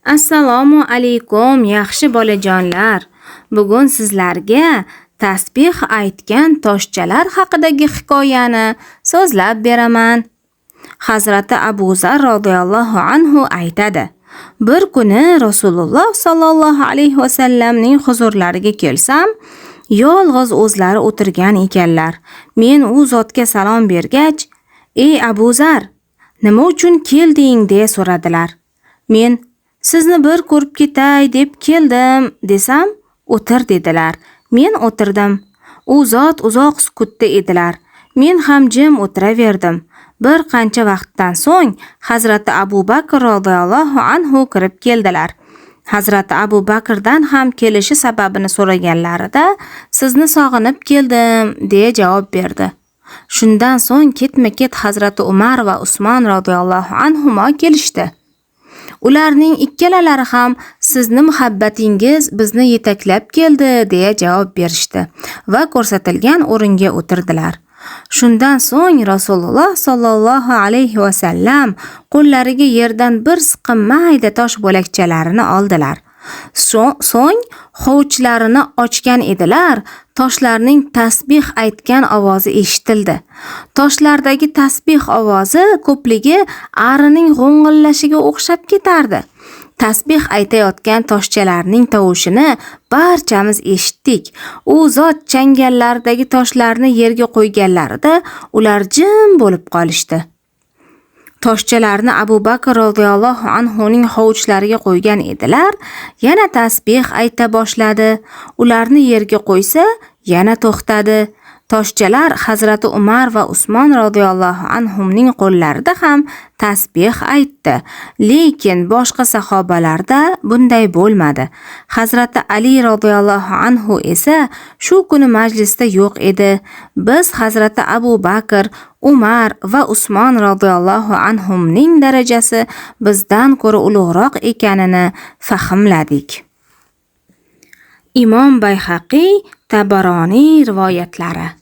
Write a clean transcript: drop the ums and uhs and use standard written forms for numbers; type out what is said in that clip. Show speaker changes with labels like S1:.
S1: Assalomu alaykum, yaxshi bolajonlar. Bugun sizlarga tasbih aytgan toshchalar haqidagi hikoyani so'zlab beraman. Hazrati Abu Zar roziyallohu anhu aytadi: Bir kuni Rasululloh sollallohu alayhi vasallamning huzurlariga kelsam, yolg'iz o'zlari o'tirgan ekanlar. Men u zotga salom bergach, "Ey Abu Zar, nima uchun kelding?" deya so'radilar. Men, "Sizni bir ko'rib ketay deb keldim" desam, "O'tir" dedilar. Men o'tirdim. U zot uzoq sukutda edilar. Men ham jim o'tiraverdim. Bir qancha vaqtdan so'ng Hazrati Abu Bakr roziyallohu anhu kirib keldilar. Hazrati Abu Bakrdan ham kelishi sababini so'raganlarida, "Sizni sog'inib keldim" deya javob berdi. Shundan so'ng ketma-ket Hazrati Umar va Usmon roziyallohu anhumo kelishdi. Ularning ikkalalari ham, "Sizni muhabbatingiz bizni yetaklab keldi" deya javob berishdi va ko'rsatilgan o'ringa o'tirdilar. Shundan so'ng Rasululloh sollallohu alayhi vasallam qo'llariga yerdan bir siqim mayda tosh bo'lakchalarini oldilar. So'ng hovuchlarini ochgan edilar, toshlarning tasbih aytgan ovozi eshitildi. Toshlardagi tasbih ovozi ko'pligi arining g'o'ng'illashiga o'xshab ketardi. Tasbih aytayotgan toshchalarning tovushini barchamiz eshitdik. U zot changallardagi toshlarni yerga qo'yganlarida ular jim bo'lib qolishdi. Toshchalarni Abu Bakr roziyallohu anhuning hovuchlariga qo'ygan edilar, yana tasbih ayta boshladi. Ularni yerga qo'ysa, yana to'xtadi. Toshchalar Hazrati Umar va Usmon roziyallohu anhumning qo'llarida ham tasbih aytdi. Lekin boshqa sahobalarda bunday bo'lmadi. Hazrati Ali roziyallohu anhu esa shu kuni majlisda yo'q edi. Biz Hazrati Abu Bakr, Umar va Usmon roziyallohu anhumning darajasi bizdan ko'ra ulug'roq ekanini fahmladik. Imom Bayhaqiy, Tabaroniy rivoyatlari.